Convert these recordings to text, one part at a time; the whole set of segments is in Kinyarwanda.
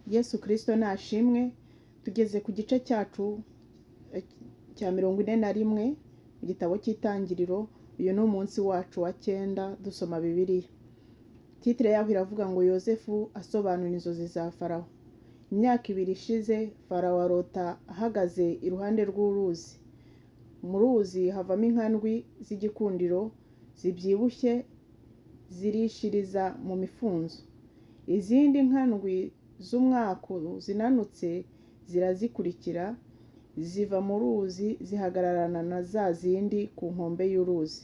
Yesu Kristo nashimwe. Tugeze ku gice cyacu cya 41 mu gitabo cy'Itangiriro. Uyu ni umunsi wacu wa 9 dusoma Bibiliya. Titire yaho iravuga ngo Yosefu asobanura inzozi za Farawo. Imyaka 2 ishize Farawo arota ahagaze iruhande rw'uruzi. Mu ruzi havamo inkandwi z'igikundiro zibyibushye zirishiriza mu mifunzo. Izindi nkandwi z'umwaku zinanutse zirazikurikira, ziva mu ruzi zihagararana na za zindi ku nkombe y'uruzi.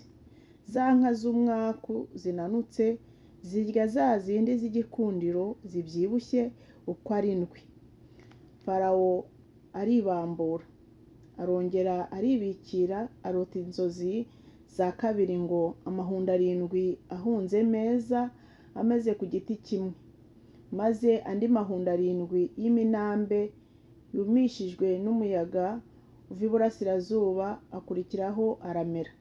Za nka z'umwaku zinanutse zirya za zindi z'igikundiro zibyibushye uko ari 7. Farawo aribambura, arongera aribikira, arota inzozi za kabiri ngo amahundo 7 ahunze meza ameze ku giti kimwe, maze andi mahundo 7 y'iminambe yumishijwe n'umuyaga uva iburasirazuba akurikiraho aramera.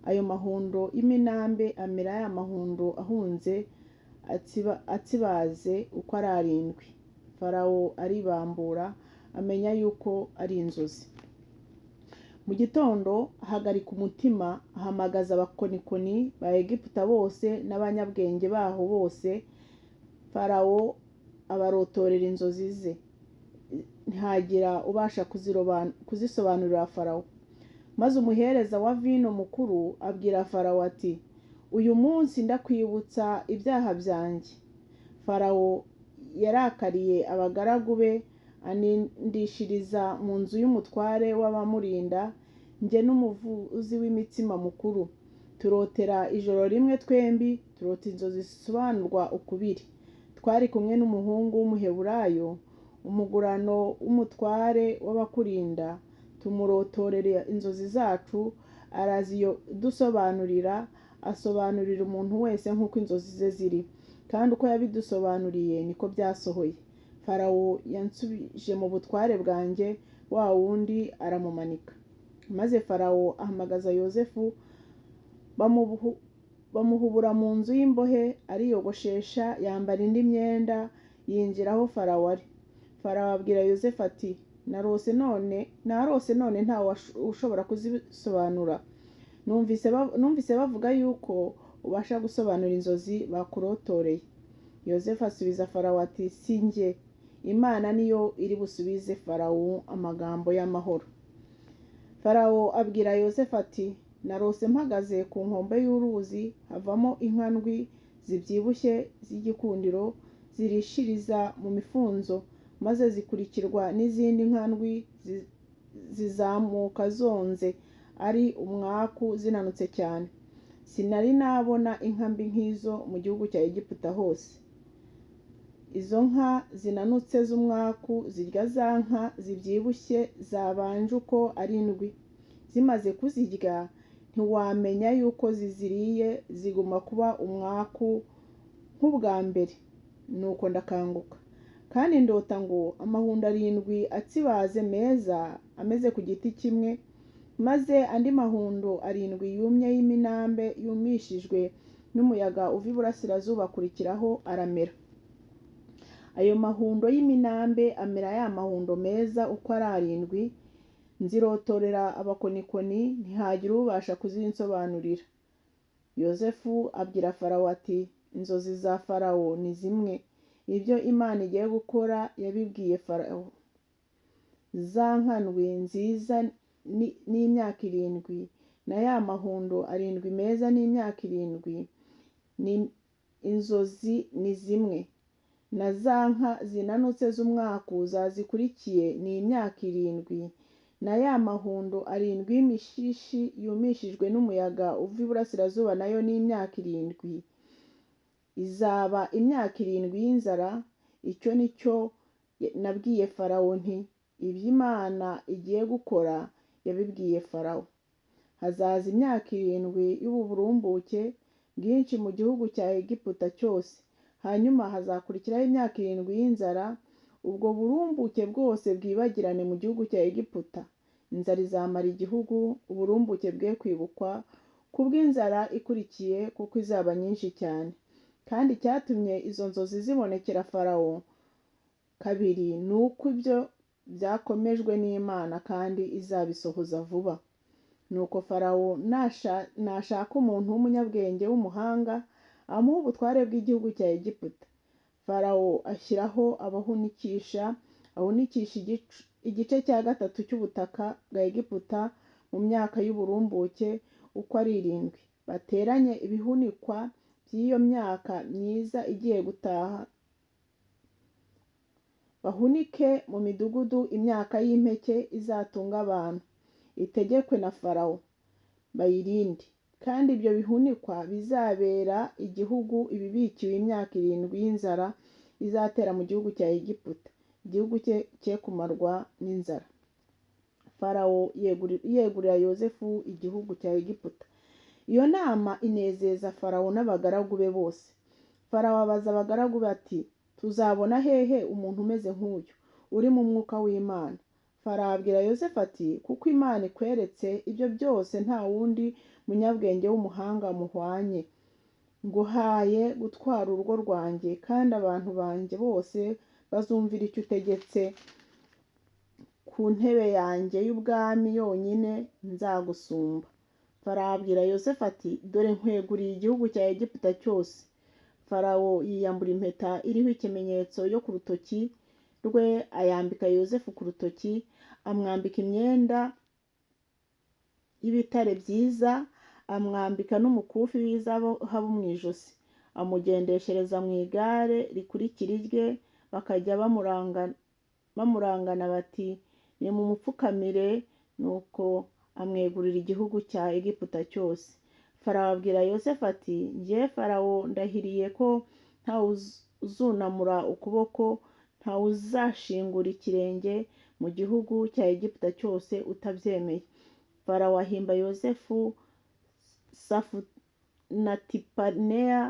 Ayo mahundo y'iminambe amera ya mahundo ahunze atsibaze uko ari 7. Farawo aribambura amenya yuko ari inzozi. Mu gitondo ahagarika umutima, ahamagaza abakonikoni ba Egiputa bose n'abanyabwenge baho bose. Farawo abarotorera inzozi ze, ntihagira ubasha kuzisobanurira Farawo. Maze umuhereza wa vino mukuru abwira Farawo ati: uyu munsi ndakwibutsa ibyaha byanjye. Farawo yarakariye abagaragu be, anindishiriza mu nzu y'umutware w'abamurinda, njye n'umuvuzi w'imitsima mukuru. Turotera ijoro rimwe twembi, turota inzozi zisobanurwa ukubiri. Twari kumwe n'umuhungu w'Umuheburayo, umugurano w'umutware w'abakurinda, tumurotorera inzozi zacu, arazidusobanurira, asobanurira umuntu wese nk'uko inzozi ze ziri. Kandi uko yabidusobanuriye niko byasohoye. Farawo yansubije mu butware bwanjye, wa wundi aramumanika. Maze Farawo ahamagaza Yosefu, bamuhubura mu nzu y'imbohe, ariyogoshesha, yambara indi myenda, yinjira aho Farawo ari. Farawo abwira Yosefu ati: narose none ntawe ushobora kuzisobanura. Numvise bavuga yuko ubasha gusobanura inzozi bakurotoreye. Yosefu asubiza Farawo ati: si njye, Imana niyo iri busubize Farawo amagambo y'amahoro. Farawo abwira Yosefu ati: narose mpagaze ku nkombe y'uruzi, havamo inkandwi zibyibushye z'igikundiro zirishiriza mu mifunzo, maze zikurikirwa n'izindi nkandwi zizamuka zonze ari umwaku zinanutse cyane. Sinari nabona inka mbi nk'izo mu gihugu cya Egiputa hose. Izo nka zinanutse z'umwaku zirya za nka zibyibushye zabanje uko ari 7. Zimaze kuzirya ntiwamenya yuko ziziriye, ziguma kuba umwaku nk'ubwa mbere. Nuko ndakanguka, kandi ndota ngo amahundo 7 atsibaze meza ameze ku giti kimwe, maze andi mahundo 7 yumye y'iminambe yumishijwe n'umuyaga uva iburasirazuba akurikiraho aramera. Ayo mahundo y'iminambe amera ya mahundo meza uko ari 7. Nzirotorera abakonikoni, ntihagira ubasha kuzinsobanurira. Yosefu abwira Farawo ati: inzozi za Farawo ni zimwe, ibyo Imana igiye gukora yabibwiye Farawo. Za nkandwi nziza n'imyaka 7, na ya mahundo 7 meza n'imyaka 7, ni inzozi ni zimwe, na za nka zinanutse z'umwaku zazikurikiye ni imyaka 7, na ya mahundo 7 y'imishishi yumishijwe n'umuyaga uva iburasirazuba nayo ni imyaka 7. Izaba imyaka 7 y'inzara. Icyo ni cyo nabwiye Farawo nti: ibyo Imana igiye gukora yabibwiye Farawo. Hazaza imyaka 7 y'uburumbuke bwinshi mu gihugu cya Egiputa cyose, hanyuma hazakurikiraho imyaka 7 y'inzara. Ubwo burumbuke bwose bwibagirane mu gihugu cya Egiputa. Inzara izamara igihugu, uburumbuke bwe kwibukwa kubw'inzara ikurikiye, kuko izaba nyinshi cyane. Kandi icyatumye izo nzozi zibonekera Farawo Kabiri ni uko ibyo byakomejwe n'Imana kandi izabisohoza vuba. Nuko Farawo nashaka umuntu w'umunyabwenge w'umuhanga, amuha ubutware bw'igihugu cya Egiputa. Farawo ashyiraho abahunikisha, ahunikisha igice cya gatatu cy'ubutaka bwa Egiputa mu myaka y'uburumbuke uko ari 7. Bateranye ibihunikwa by'iyo myaka myiza igiye gutaha, bahunike mu midugudu imyaka y'impeke izatunga abantu, itegekwe na Farawo, bayirinde. Kandi ibyo bihunikwa bizabera igihugu ibibikiwe imyaka 7 y'inzara izatera mu gihugu cya Egiputa, igihugu cye kumarwa n'inzara. Farawo yegurira Yozefu igihugu cya Egiputa. Iyo nama inezeza Farawo n'abagaragu be bose. Farawo abaza abagaragu be ati: tuzabona hehe umuntu umeze nk'uyu uri mu mwuka w'Imana? Farawo abwira Yozefu ati: kuko Imana ikweretse ibyo byose, nta wundi munyabwenge w'umuhanga muhwanye. Nguhaye gutwara urugo rwanjye, kandi abantu banjye bose bazumvira icyo utegetse. Ku ntebe yanjye y'ubwami yonyine nzagusumba. Farawo abwira Yozefu ati: dore nkweguriye igihugu cya Egiputa cyose. Farawo yiyambura impeta iriho ikimenyetso yo ku rutoki rwe, ayambika Yozefu ku rutoki, amwambika imyenda y'ibitare byiza, amwambika n'umukufi w'izahabu mu ijosi, amugendeshereza mu igare rikurikira irye. Bakajya bamurangana bati: nimumupfukamire. Nuko amwegurira igihugu cya Egiputa cyose. Farawo abwira Yozefu ati: njye Farawo ndahiriye ko ntawuzunamura ukuboko, ntawuzashingura ikirenge mu gihugu cya Egiputa cyose utabyemeye. Farawo ahimba Yozefu Safunatipaneya,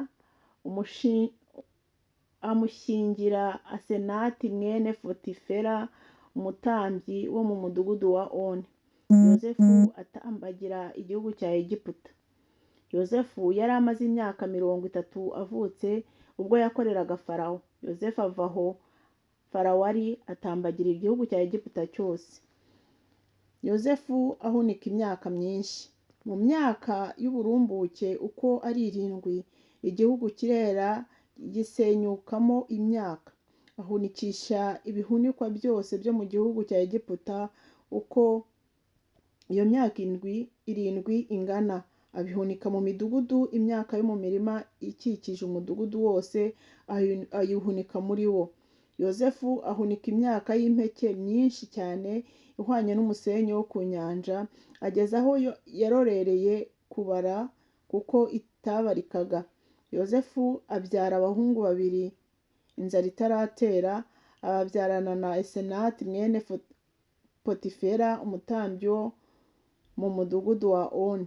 amushyingira Asenati mwene Potifera, umutambyi wo mu mudugudu wa Oni. Yozefu atambagira igihugu cya Egiputa. Yozefu yari amaze imyaka 30 avutse ubwo yakoreraga Farawo. Yozefu ava aho Farawo ari, atambagira igihugu cya Egiputa cyose. Yozefu ahunika imyaka myinshi. Mu myaka y'uburumbuke uko ari 7, igihugu kirera gisenyukamo imyaka. Ahunikisha ibihunikwa byose byo mu gihugu cya Egiputa uko iyo myaka 7 ingana, abihunika mu midugudu. Imyaka yo mu mirima ikikije umudugudu wose ayihunika muri wo. Yozefu ahunika imyaka y'impeke myinshi cyane ihwanye n'umusenyi wo ku nyanja, ageza aho yarorereye kubara kuko itabarikaga. Yozefu abyara abahungu 2 inzara itaratera, ababyarana na Asenati mwene Potifera, umutambyi wo mu mudugudu wa Oni.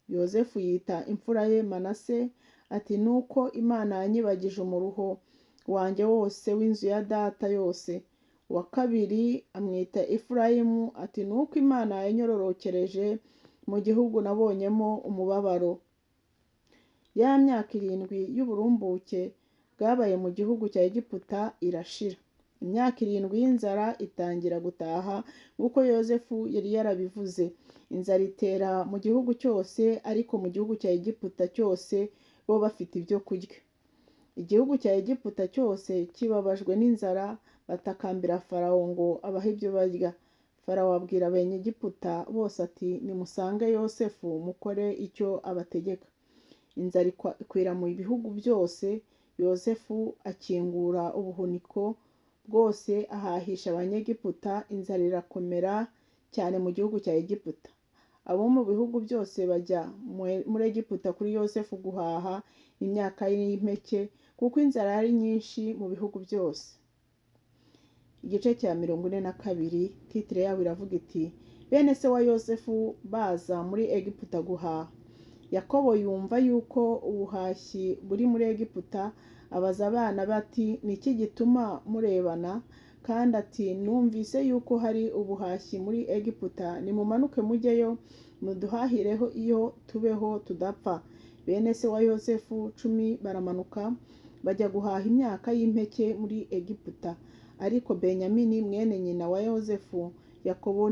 Yozefu yita imfura ye Manase ati: nuko Imana yanyibagije umuruho wanjye wose w'inzu ya data yose. Uwa kabiri amwita Efurayimu ati: nuko Imana yanyororokereje mu gihugu nabonyemo umubabaro. Ya myaka 7 y'uburumbuke bwabaye mu gihugu cya Egiputa irashira. Imyaka 7 y'inzara itangira gutaha nk'uko Yozefu yari yarabivuze. Inzara itera mu gihugu cyose, ariko mu gihugu cya Egiputa cyose bo bafite ibyo kurya. Igihugu cya Egiputa cyose kibabajwe n'inzara, batakambira Farawo ngo abahe ibyo barya. Farawo abwira Abanyegiputa bose ati: nimusange Yosefu mukore icyo abategeka. Inzara ikwira mu bihugu byose. Yozefu akingura ubuhuniko bwose ahahisha Abanyegiputa. Inzara irakomera cyane mu gihugu cya Egiputa. Abo mu bihugu byose bajya muri Egiputa kuri Yozefu guhaha imyaka y'impeke, kuko inzara yari nyinshi mu bihugu byose. Igice cya 42, titire yabo iravuga iti: bene se wa Yozefu baza muri Egiputa guhaha. Yakobo yumva yuko ubuhashyi buri muri Egiputa, abaza abana bati: niki gituma murebana? Kandi ati: numvise yuko hari ubuhashyi muri Egiputa, nimumanuke mujyeyo muduhahireho iyo tubeho tudapfa. Bene se wa Yozefu 10 baramanuka bajya guhaha imyaka y'impeke muri Egiputa. Ariko Benyamini mwene nyina wa Yozefu, Yakobo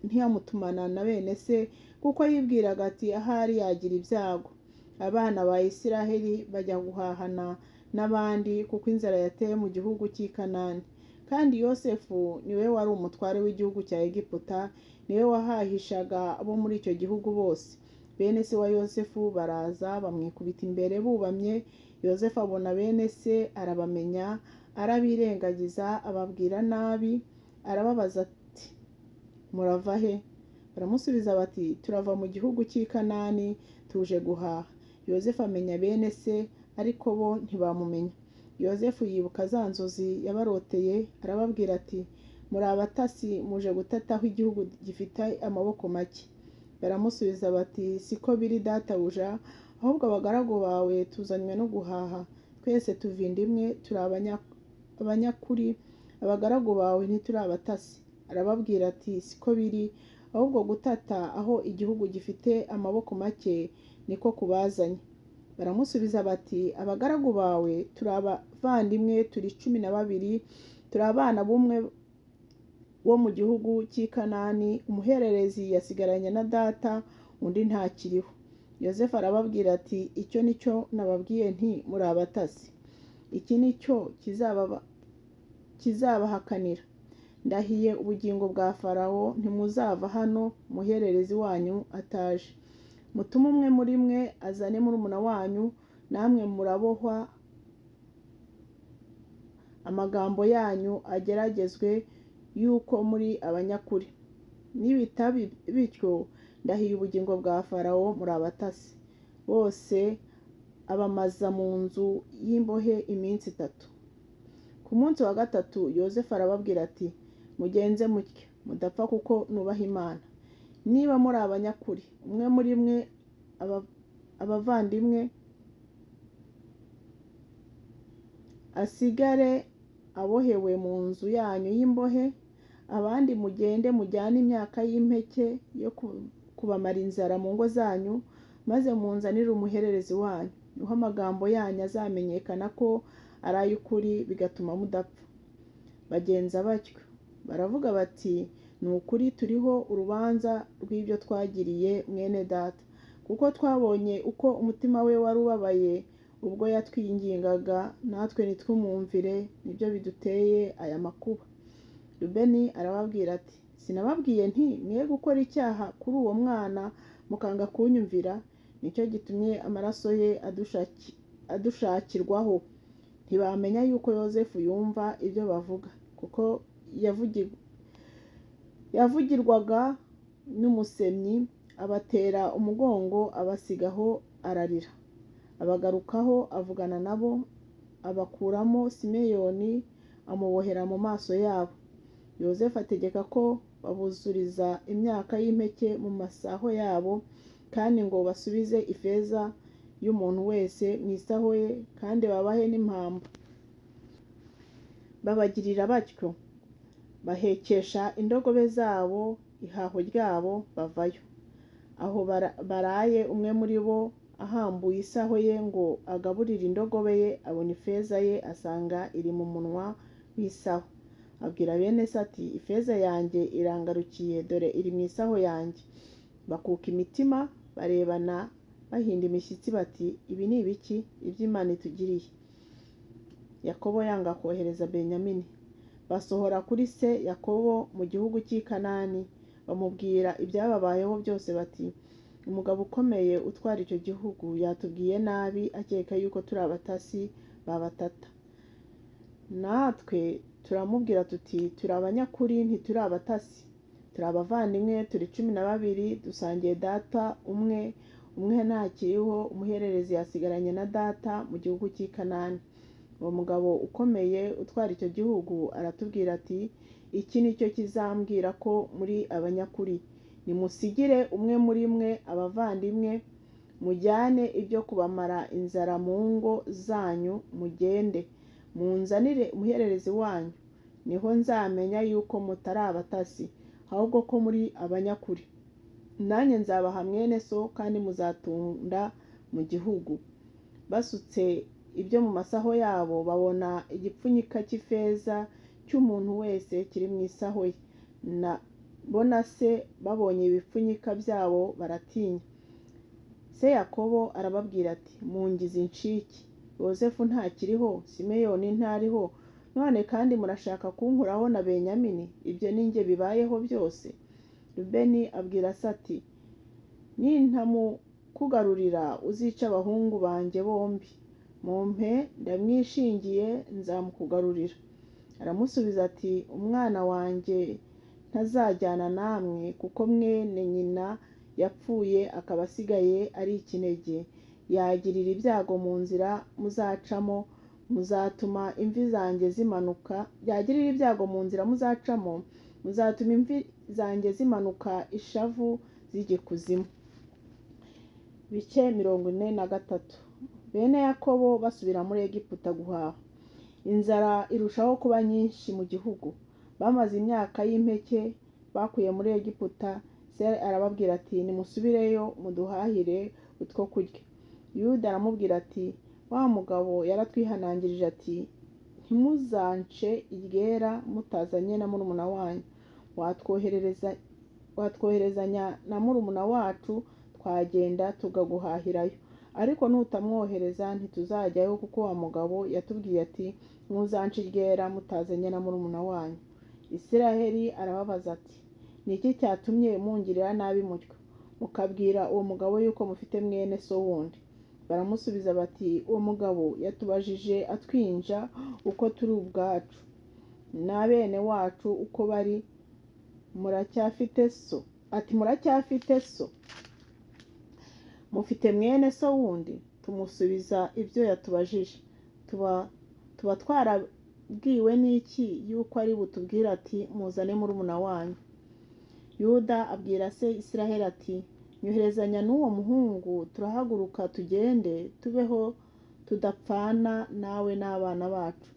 ntiyamutumana na bene se, kuko yibwiraga ati ahari yagira ibyago. Abana ba Isiraheli bajya guhahana n'abandi, kuko inzara yateye mu gihugu cy'i Kanani. Kandi Yosefu niwe wari umutware w'igihugu cya Egiputa, niwe wahahishaga abo muri icyo gihugu bose. Bene se wa Yosefu baraza bamwikubita imbere bubamye. Yosefu abona bene se arabamenya, arabirengagiza, ababwira nabi, arababaza ati murava he? Baramusubiza bati turava mu gihugu cy'i Kanani tuje guhaha. Yosefu amenya bene se, ariko bo ntibamumenya. Yosefu yibuka za nzozi yabaroteye, arababwira ati muri abatasi, muje gutataho igihugu gifite amaboko make. Baramusubiza bati siko biri databuja, ahubwo abagaragu bawe tuzanywe no guhaha, twese tuva inda imwe, turi abanyakuri, abagaragu bawe ntituri abatasi. Arababwira ati siko biri, ahubwo gutata aho igihugu gifite amaboko make niko kubazanye. Baramusubiza bati abagaragu bawe turi abavandimwe, turi 12, turi abana b'umwe wo mu gihugu cy'i Kanani, umuhererezi yasigaranye na data, undi ntakiriho. Yosefu arababwira ati icyo ni cyo nababwiye nti muri abatasi. Iki ni cyo kizabahakanira. Ndahiye ubugingo bwa Farawo, ntimuzava hano umuhererezi wanyu ataje. Mutume umwe muri mwe azane murumuna wanyu, namwe murabohwa, amagambo yanyu ageragezwe yuko muri abanyakuri. Nibitaba bityo, ndahiye ubugingo bwa Farawo, muri abatasi. Bose abamaza mu nzu y'imbohe iminsi 3. Ku munsi wa 3 Yosefu arababwira ati mugenze mutya, mudapfa kuko nubaha Imana. Niba muri abanyakuri, umwe muri mwe abavandimwe asigare abohewe mu nzu yanyu y'imbohe, abandi mugende mujyane imyaka y'impeke yo kubamara inzara mu ngo zanyu, maze munzanire umuhererezi wanyu. Niho amagambo yanyu azamenyekana ko ari ay'ukuri, bigatuma mudapfa. Bagenza batyo, baravuga bati ni ukuri turiho urubanza rw'ibyo twagiriye mwene data, kuko twabonye uko umutima we wari ubabaye ubwo yatwingingaga, natwe ntitwumwumvire, nibyo biduteye aya makuba. Rubeni arababwira ati sinababwiye nti mwe gukora icyaha kuri uwo mwana mukanga kunyumvira, nicyo gitumye amaraso ye adushakirwaho. Ntibamenya yuko Yosefu yumva ibyo bavuga, kuko yavugirwaga n'umusemyi. Abatera umugongo, abasigaho ararira. Abagarukaho avugana nabo, abakuramo Simeyoni amubohera mu maso yabo. Yosefu ategeka ko babuzuriza imyaka y'impeke mu masaho yabo, kandi ngo basubize ifeza y'umuntu wese mu isaho ye, kandi babahe n'impamba. Babagirira batyo, bahekesha indogobe zabo ihaho ryabo, bavayo. Aho baraye, umwe muri bo ahambuye isaho ye ngo agaburire indogobe ye, abona ifeza ye, asanga iri mu munwa w'isaho. Abwira bene se ati ifeza yanjye irangarukiye, dore iri mu isaho yanjye. Bakuka imitima, barebana bahinda imishyitsi bati ibi ni ibiki iby'Imana itugiriye? Yakobo yanga kohereza Benyamini. Basohora kuri se Yakobo mu gihugu cy'i Kanani, bamubwira ibyababayeho byose bati umugabo ukomeye utwara icyo gihugu yatubwiye nabi, akeka yuko turi abatasi babatata. Natwe turamubwira tuti turi abanyakuri, ntituri abatasi, turi abavandimwe, turi 12, dusangiye data umwe, umwe ntakiriho, umuhererezi yasigaranye na data mu gihugu cy'i Kanani. Uwo mugabo ukomeye utwara icyo gihugu aratubwira ati iki ni cyo kizambwira ko muri abanyakuri, nimusigire umwe muri mwe abavandimwe, mujyane ibyo kubamara inzara mu ngo zanyu, mugende munzanire umuhererezi wanyu, niho nzamenya yuko mutari abatasi, ahubwo ko muri abanyakuri. Nanjye nzabaha mwene so, kandi muzatunda mu gihugu. Basutse ibyo mu masaho yabo, babona igipfunyika cy'ifeza cy'umuntu wese kiri mu isaho ye. Bo na se babonye ibipfunyika byabo baratinya. Se Yakobo arababwira ati: "Mungize incike, Yozefu ntakiriho, Simeyoni ntariho, none kandi murashaka kunkuraho na Benyamini? Ibyo ni jye bibayeho byose." Rubeni abwira se ati: "Nintamukugarurira uzica abahungu banjye bombi. Mumpe ndamwishingiye, nzamukugarurira." Aramusubiza ati: "Umwana wanjye ntazajyana namwe, kuko mwene nyina yapfuye akaba asigaye ari ikinege. Yagirira ibyago mu nzira muzacamo, muzatuma imvi zanjye zimanuka. Yagirira ibyago mu nzira muzacamo, muzatuma imvi zanjye zimanuka ishavu zijya ikuzimu." Bice 43. Bene Yakobo basubira muri Egiputa guhaha. Inzara irushaho kuba nyinshi mu gihugu. Bamaze imyaka y'impeke bakuye muri Egiputa. Se arababwira ati: "Nimusubireyo muduhahire utwo kurya." Yuda aramubwira ati: "Wa mugabo yaratwihanangirije ati: 'Ntimuzance iryera mutazanye na murumuna wanyu.' Watwoherezanya na murumuna wacu, twagenda tukaguhahirayo. Ariko nutamwohereza ntituzajyayo, kuko wa mugabo yatubwiye ati: 'Ntuzance iryera mutazanye na murumuna wanyu.'" Isiraheli arababaza ati: "Ni iki cyatumye mungirira nabi mutyo, mukabwira uwo mugabo yuko mufite mwene so wundi?" Baramusubiza bati: "Uwo mugabo yatubajije atwinja uko turi ubwacu na bene wacu uko bari. Muracyafite so?" Ati: "Muracyafite so? Mufite mwene so wundi?" Tumusubiza ibyo yatubajije. Tuba twarabwiwe n'iki yuko ari butubwire ati: 'Muzane murumuna wanyu'?" Yuda abwira se Isiraheli ati: "Nyoherezanya n'uwo muhungu, turahaguruka tugende, tubeho tudapfana nawe n'abana bacu.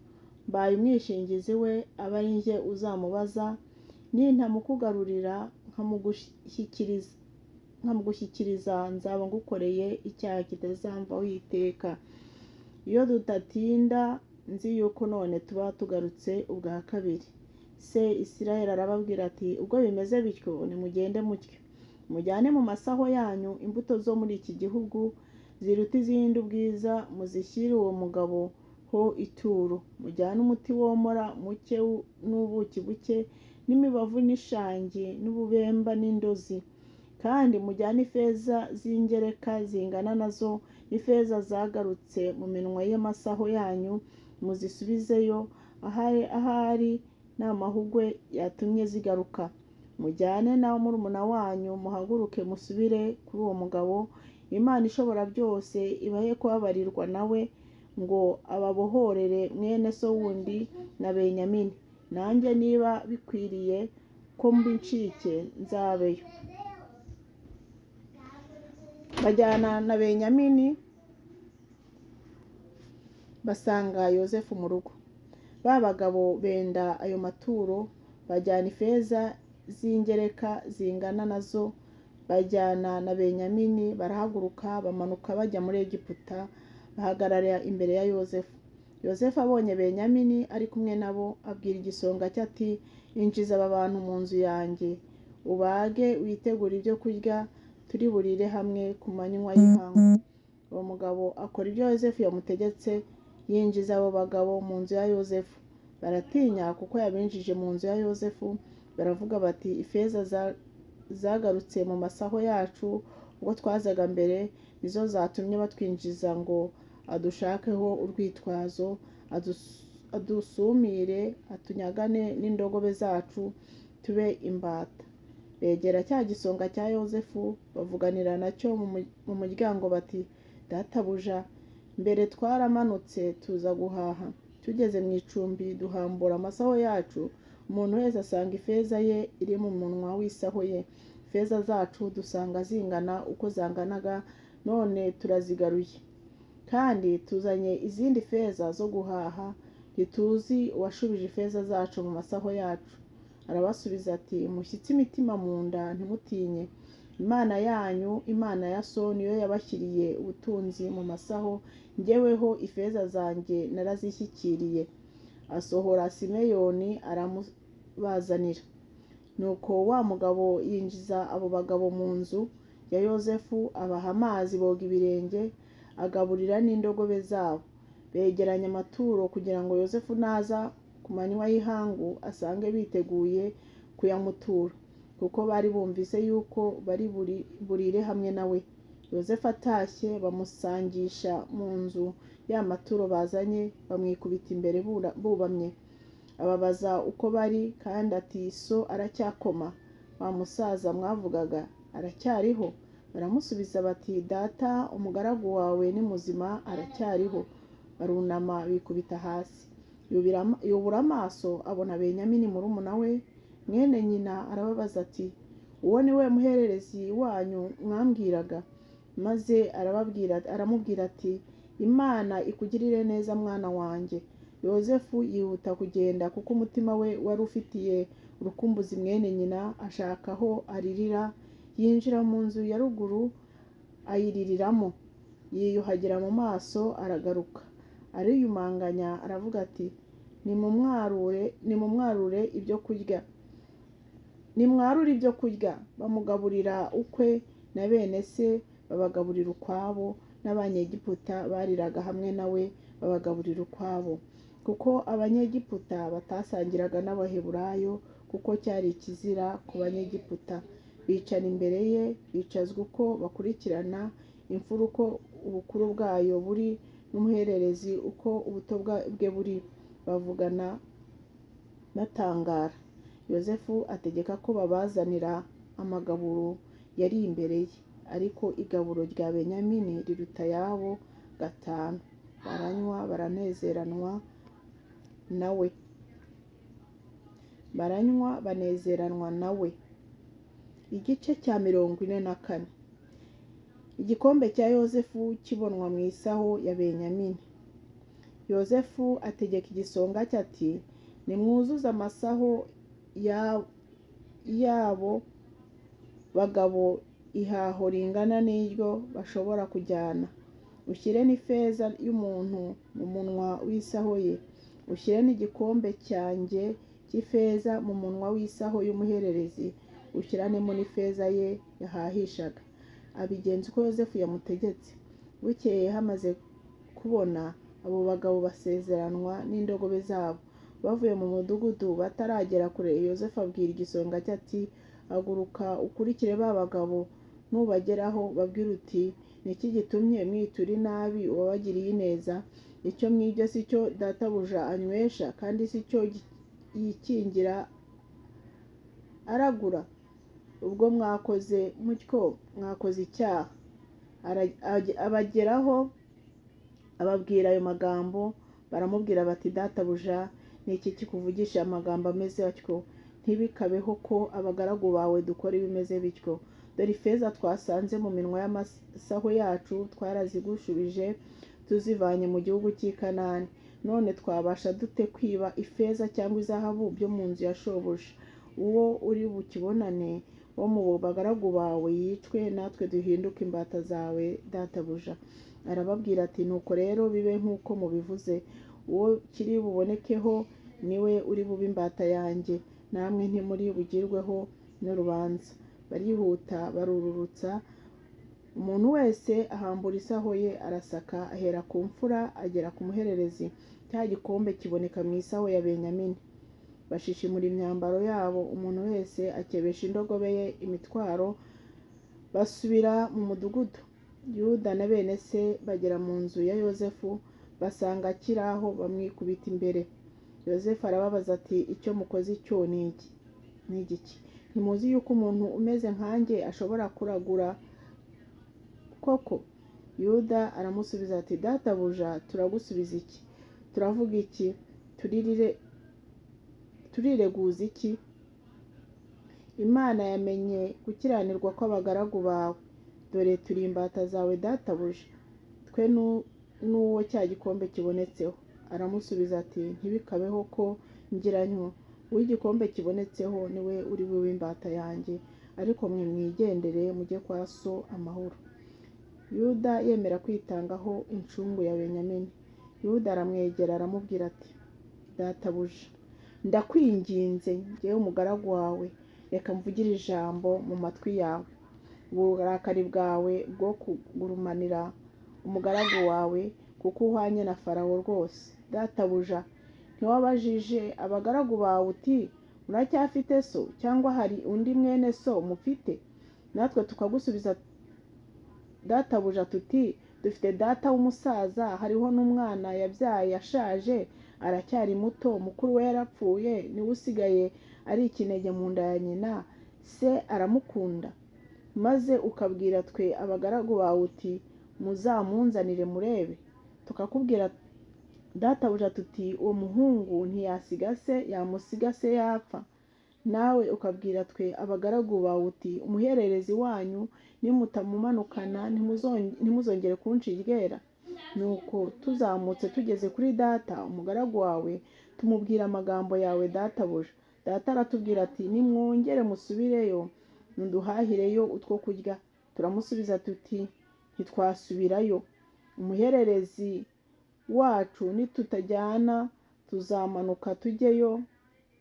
Mbaye umwishingizi we, abe ari njye uzamubaza. Nintamukugarurira nkamugushyikiriza, nzaba ngukoreye icyaha kitazamvaho iteka. Iyo tudatinda nzi yuko none tuba tugarutse ubwa kabiri." Se Isiraheli arababwira ati: "Ubwo bimeze bityo, nimugende mutyo. Mujyane mu masaho yanyu imbuto zo muri iki gihugu ziruta izindi ubwiza, muzishyire uwo mugabo ho ituro. Mujyane umuti womora muke n'ubuki buke n'imibavu n'ishangi n'ububemba n'indozi. Kandi mujyane ifeza z'ingereka zingana nazo, n'ifeza zagarutse mu minwa y'amasaho yanyu, muzisubizeyo ahari n'amahugwe yatumye zigaruka. Mujyane na murumuna wanyu, muhaguruke musubire kuri uwo mugabo. Imana ishobora byose ibahe kubabarirwa nawe, ngo ababohorere mwene so wundi na Benyamini. Nanjye niba bikwiriye ko mba incike nzabeyo." Bajyana na Benyamini, basanga Yozefu mu rugo. Ba bagabo benda ayo maturo, bajyana ifeza z'ingereka zingana nazo, bajyana na Benyamini, barahaguruka bamanuka bajya muri Egiputa, bahagarara imbere ya Yozefu. Yozefu abonye Benyamini ari kumwe nabo, abwira igisonga cye ati: "Injiza aba bantu mu nzu yanjye, ubage witegure ibyo kurya, turi burire hamwe ku manywa y'ihangu." Uwo mugabo akora ibyo Yozefu yamutegetse, yinjiza abo bagabo mu nzu ya Yozefu. Baratinya kuko yabinjije mu nzu ya Yozefu, baravuga bati: "Ifeza zagarutse mu masaho yacu ubwo twazaga mbere, nizo zatumye batwinjiza ngo adushakeho urwitwazo, adusumire, atunyagane n'indogobe zacu, tube imbata." Begera cya gisonga cya Yozefu, bavuganira nacyo mu muryango bati: "Databuja, mbere twaramanutse tuza guhaha, tugeze mu icumbi duhambura amasaho yacu, umuntu wese asanga ifeza ye iri mu munwa w'isaho ye. Ifeza zacu dusanga zingana uko zanganaga, none turazigaruye. Kandi tuzanye izindi feza zo guhaha, ntituzi uwashubije ifeza zacu mu masaho yacu." Arabasubiza ati: "Mushyitse imitima mu nda, ntimutinye. Imana yanyu, Imana ya so, niyo yabashyiriye ubutunzi mu masaho, njyeweho ifeza zanjye narazishyikiriye." Asohora Simeyoni aramubazanira. Nuko wa mugabo yinjiza abo bagabo mu nzu ya Yozefu, abaha amazi boga ibirenge, agaburira n'indogobe zabo. Begeranya amaturo kugira ngo Yozefu naza ku manywa y'ihangu asange biteguye kuyamutura, kuko bari bumvise yuko bari burire hamwe nawe. Yozefu atashye bamusangisha mu nzu ya maturo bazanye, bamwikubita imbere bubamye. Ababaza uko bari, kandi ati so aracyakoma, wa musaza mwavugaga aracyariho? Baramusubiza bati data umugaragu wawe ni muzima aracyariho. Barunama bikubita hasi. Yubura amaso abona Benyamini murumuna we mwene nyina, arababaza ati uwo ni we muhererezi wanyu mwambwiraga? Maze aramubwira ati Imana ikugirire neza mwana wanjye. Yozefu yihuta kugenda kuko umutima we wari ufitiye urukumbuzi mwene nyina, ashaka aho aririra. Yinjira mu nzu ya ruguru ayiririramo, yiyuhagira mu maso aragaruka, ariyumanganya aravuga ati nimumwarure ibyo kurya, nimwarure ibyo kurya. Bamugaburira ukwe na bene se babagaburira ukwabo, n'Abanyegiputa bariraga hamwe nawe babagaburira ukwabo, kuko Abanyegiputa batasangiraga n'Abaheburayo, kuko cyari ikizira ku Banyegiputa. Bicara imbere ye, bicazwa uko bakurikirana, imfura uko ubukuru bwayo buri, n'umuhererezi uko ubuto bwe buri. Bavugana batangara. Yozefu ategeka ko babazanira amagaburo yari imbere ye, ariko igaburo rya Benyamini riruta ayabo 5. Baranywa baranezeranwa nawe. Baranywa banezeranwa nawe. Igice cya 44. Igikombe cya Yozefu kibonwa mu isaho ya Benyamini. Yozefu ategeka igisonga cye ati nimwuzuze amasaho yabo bagabo ihaho ringana n'iryo bashobora kujyana, ushyire n'ifeza y'umuntu mu munwa w'isaho ye, ushyire n'igikombe cyanjye cy'ifeza mu munwa w'isaho y'umuhererezi, ushyiranemo n'ifeza ye yahahishaga. Abigenza uko Yozefu yamutegetse. Bukeye hamaze kubona abo bagabo basezeranwa n'indogobe zabo, bavuye mu mudugudu bataragera kure, Yozefu abwira igisonga cye ati haguruka ukurikire ba bagabo, nubageraho babwire uti niki gitumye mwitura inabi uwabagiriye ineza? Icyo mwibye si cyo databuja anywesha, kandi si cyo yikingira aragura? Ubwo mwakoze mutyo mwakoze icyaha. Abageraho ababwira ayo magambo, baramubwira bati databuja niki kikuvugisha amagambo ameze atyo? Ntibikabeho ko abagaragu bawe dukora ibimeze bityo. Dore ifeza twasanze mu minwa y'amasaho yacu twarazigushubije, tuzivanye mu gihugu cy'i Kanani. None twabasha dute kwiba ifeza cyangwa izahabu byo mu nzu ya shobuja? Uwo uri bukibonane wo mu bagaragu bawe yicwe, natwe duhinduke imbata zawe databuja. Arababwira ati nuko rero bibe nk'uko mubivuze, uwo kiri bubonekeho niwe uri bube imbata yanjye, namwe ntimuri bugirweho n'urubanza. Barihuta barururutsa, umuntu wese ahambura isaho ye arasaka, ahera ku mfura agera ku muhererezi. Cya gikombe kiboneka mu isaho ya Benyamini. Bashishimura imyambaro yabo, umuntu wese akebesha indogobe ye imitwaro, basubira mu mudugudu. Yuda na bene se bagera mu nzu ya Yozefu, basanga akiri aho, bamwikubita imbere. Yozefu arababaza ati icyo mukoze icyo ni iki? Ni igiki? Ntimuzi yuko umuntu umeze nkanjye ashobora kuragura koko? Yuda aramusubiza ati databuja turagusubiza iki? Turavuga iki? Turireguza iki? Imana yamenye gukiranirwa kw'abagaragu bawe, dore turi imbata zawe databuja, twe n'uwo cya gikombe kibonetseho. Aramusubiza ati ntibikabeho ko ngira ntyo, uw'igikombe kibonetseho niwe uri bube imbata yanjye, ariko mwe mwigendere mujye kwa so amahoro. Yuda yemera kwitangaho incungu ya Benyamini. Yuda aramwegera aramubwira ati Databuja, ndakwinginze njyewe umugaragu wawe, reka mvugire ijambo mu matwi yawe, uburakari bwawe bwo kugurumanira umugaragu wawe, kuko uhwanye na Farawo rwose. Databuja, ntiwabajije abagaragu bawe uti muracyafite so, cyangwa hari undi mwene so mufite? Natwe tukagusubiza databuja tuti dufite data w'umusaza, hariho n'umwana yabyaye ashaje, aracyari muto, mukuru we yarapfuye, niwe usigaye ari ikinege mu nda ya nyina, se aramukunda. Maze ukabwira twe abagaragu bawe uti muzamunzanire murebe. Tukakubwira databuja tuti uwo muhungu ntiyasiga se, yamusiga se yapfa. Nawe ukabwira twe abagaragu bawe uti umuhererezi wanyu nimutamumanukana ntimuzongere kunca iryera. Nuko tuzamutse tugeze kuri data umugaragu wawe, tumubwira amagambo yawe databuja. Data aratubwira ati nimwongere musubireyo muduhahireyo utwo kurya. Turamusubiza tuti ntitwasubirayo, umuhererezi wacu nitutajyana tuzamanuka tujyeyo,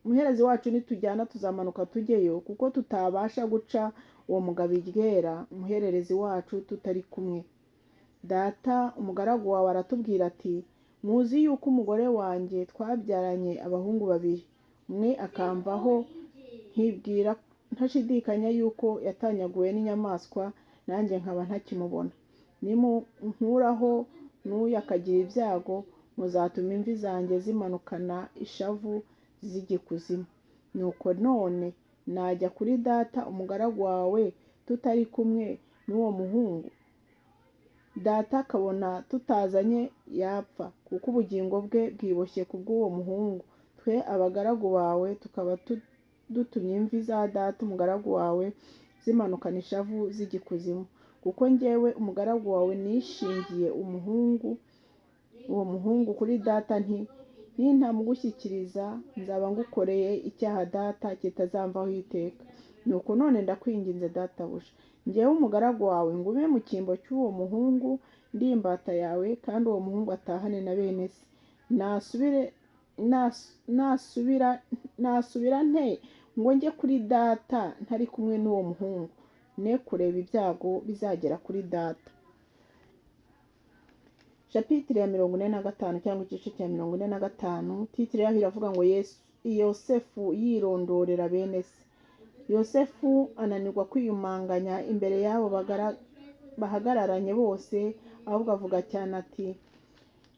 umuherezi wacu nitujyana tuzamanuka tujyeyo, kuko tutabasha guca uwo mugabo iryera, umuhererezi wacu tutari kumwe. Data umugaragu wawe aratubwira ati muzi yuko umugore wanjye twabyaranye abahungu babiri, umwe akamvaho nkibwira ntashidikanya yuko yatanyaguwe n'inyamaswa, nanjye nkaba ntakimubona. Nimunkuraho n'uyu akagira ibyago, muzatuma imvi zanjye zimanukana ishavu zijya ikuzimu. Nuko none najya kuri data umugaragu wawe tutari kumwe n'uwo muhungu? Data akabona tutazanye yapfa, kuko ubugingo bwe bwiboshye kubw'uwo muhungu. Twe abagaragu bawe tukaba dutumye imvi za data umugaragu wawe zimanukana ishavu zijya ikuzimu, kuko njyewe umugaragu wawe nishingiye umuhungu, uwo muhungu kuri data nti nintamugushyikiriza nzaba ngukoreye icyaha data kitazamvaho iteka. Nuko none ndakwinginze databuja, njyewe umugaragu wawe ngume mu cyimbo cy'uwo muhungu, ndi imbata yawe, kandi uwo muhungu atahane na bene se. Nasubira nte ngo njye kuri data ntari kumwe n'uwo muhungu? Ne kureba ibyago bizagera kuri data. Shapitire ya 45 cyangwa igice cya 45, titire yaho iravuga ngo Yosefu yirondorera bene se. Yosefu ananirwa kwiyumanganya imbere y'abo bahagararanye bose, ahubwo avuga cyane ati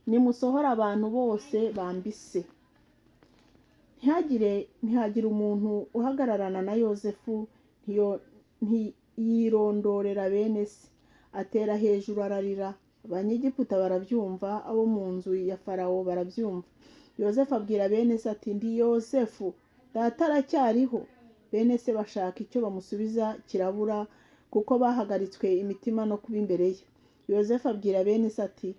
nimusohore abantu bose bambise. Ntihagire umuntu uhagararana na Yosefu, ntiyirondorera bene se. Atera hejuru ararira, Abanyegiputa barabyumva, abo mu nzu ya Farawo barabyumva. Yosefu abwira bene se ati ndi Yosefu, data aracyariho? Bene se bashaka icyo bamusubiza kirabura, kuko bahagaritswe imitima no kuba imbere ye. Yosefu abwira bene se ati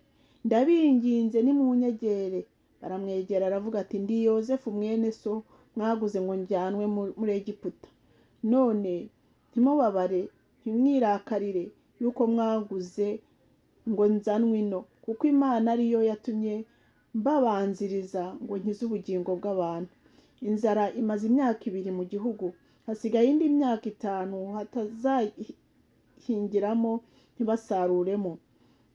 ndabinginze nimunyegere. Baramwegera aravuga ati ndi Yosefu mwene so mwaguze ngo njyanwe muri Egiputa. None ntimubabare, ntimwirakarire yuko mwaguze ngo nzanwe ino, kuko Imana ariyo yatumye mbabanziriza ngo nkize ubugingo bw'abantu. Inzara imaze imyaka 2 mu gihugu, hasigaye indi myaka 5 hatazahingiramo ntibasaruremo.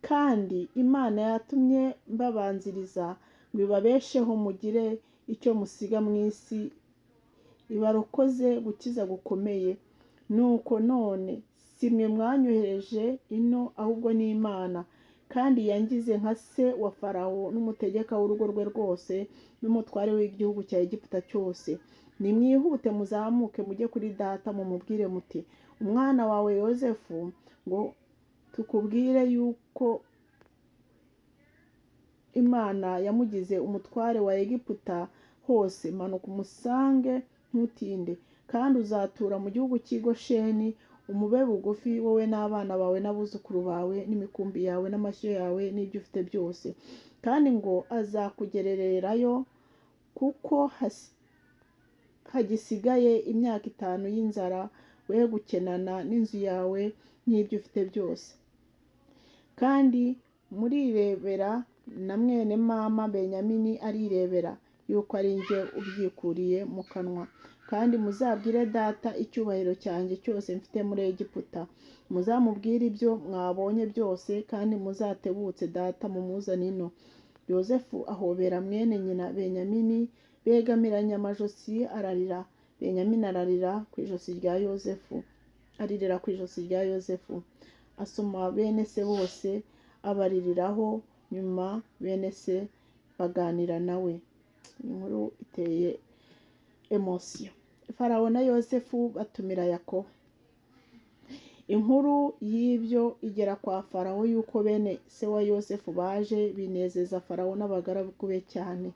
Kandi Imana yatumye mbabanziriza ngo ibabesheho mugire icyo musiga mu isi, ibarokoze gukiza gukomeye. Nuko none si mwe mwanyohereje ino, ahubwo ni Imana, kandi yangize nka se wa Farawo n'umutegeka w'urugo rwe rwose n'umutware w'igihugu cya Egiputa cyose. Nimwihute muzamuke mujye kuri data mumubwire muti umwana wawe Yosefu ngo tukubwire yuko Imana yamugize umutware wa Egiputa hose. Manuka umusange ntutinde, kandi uzatura mu gihugu cy'i Gosheni, umube bugufi wowe n'abana bawe n'abuzukuru bawe n'imikumbi yawe n'amashyo yawe n'ibyo ufite byose. Kandi ngo azakugerererayo, kuko hagisigaye imyaka 5 y'inzara, we gukenana n'inzu yawe n'ibyo ufite byose. Kandi murirebera na mwene mama Benyamini arirebera. yuko ari njye ubyikuriye mu kanwa. Kandi muzabwire data icyubahiro cyanjye cyose mfite muri Egiputa, muzamubwire ibyo mwabonye byose, kandi muzatebutse data mumuzane ino. Yozefu ahobera mwene nyina Benyamini, begamiranye amajosi ararira. Benyamini ararira ku ijosi rya Yozefu, aririra ku ijosi rya Yozefu. Asoma bene se bose abaririraho, nyuma bene se baganira nawe. Inkuru iteye émotion. Farawo na Yozefu batumira Yakobo. Inkuru y'ibyo igera kwa Farawo yuko bene se wa Yozefu baje, binezeza Farawo n'abagaragu be cyane.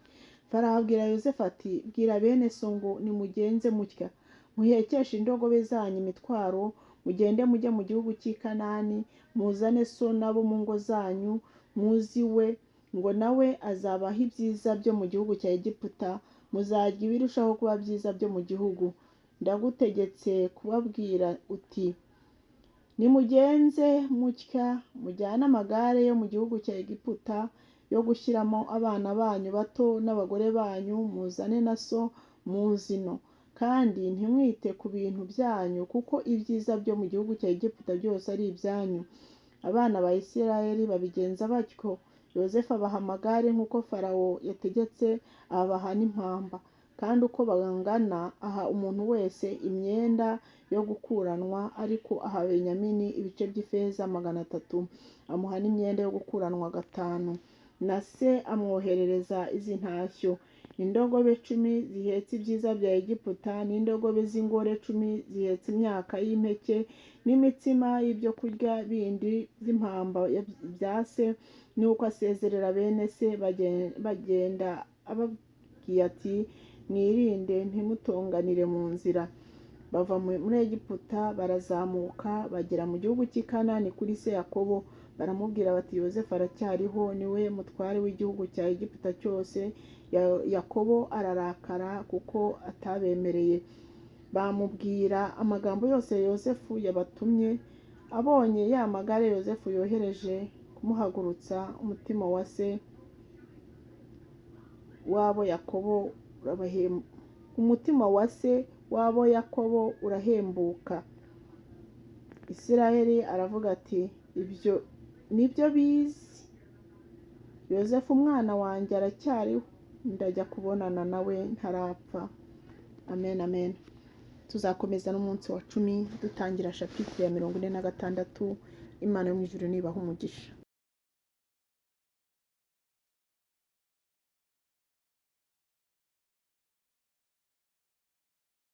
Farawo abwira Yozefu ati: "Bwira bene so ngo nimugenze mutya: muhekeshe indogobe zanyu imitwaro, mugende mujye mu gihugu cy'i Kanani, muzane so nabo mu ngo zanyu, muzi we, ngo nawe azabaha ibyiza byo mu gihugu cya Egiputa, muzarya ibirushaho kuba byiza byo mu gihugu. Ndagutegetse kubabwira uti: nimugenze mutya, mujyane amagare yo mu gihugu cya Egiputa yo gushyiramo abana banyu bato n'abagore banyu, muzane na so muzino. Kandi ntimwite ku bintu byanyu, kuko ibyiza byo mu gihugu cya Egiputa byose ari ibyanyu." Abana ba Isirayeli babigenza batyo. Yozefu abaha amagare nk'uko Farawo yategetse, abaha n'impamba. Kandi uko bangana aha umuntu wese imyenda yo gukuranwa, ariko aha Benyamini ibice by'ifeza 300, amuha n'imyenda yo gukuranwa 5. Na se amwoherereza izi ntashyo: indogobe 10 zihetse ibyiza bya Egiputa, n'indogobe z'ingore 10 zihetse imyaka y'impeke n'imitsima y'ibyo kurya bindi by'impamba bya se. Nuko asezerera bene se, bagenda ababwiye ati: "Mwirinde, ntimutonganire mu nzira." Bava muri Egiputa barazamuka bagera mu gihugu cy'i Kanani kuri se Yakobo. Baramubwira bati: "Yozefu aracyariho, niwe mutware w'igihugu cya Egiputa cyose." Yakobo ararakara kuko atabemereye. Bamubwira amagambo yose Yozefu yabatumye. Abonye ya magare Yozefu yohereje kumuhagurutsa, umutima wa se wabo Yakobo umutima wa se wabo Yakobo urahembuka. Isirayeli aravuga ati: "Ibyo nibyo bizi, Yozefu umwana wanjye aracyariho, ndajya kubonana nawe ntarapfa." Amen, amen. Tuzakomeza n'umunsi wa 10 dutangira chapitre ya 46. Imana yo mu ijuru nibaha umugisha.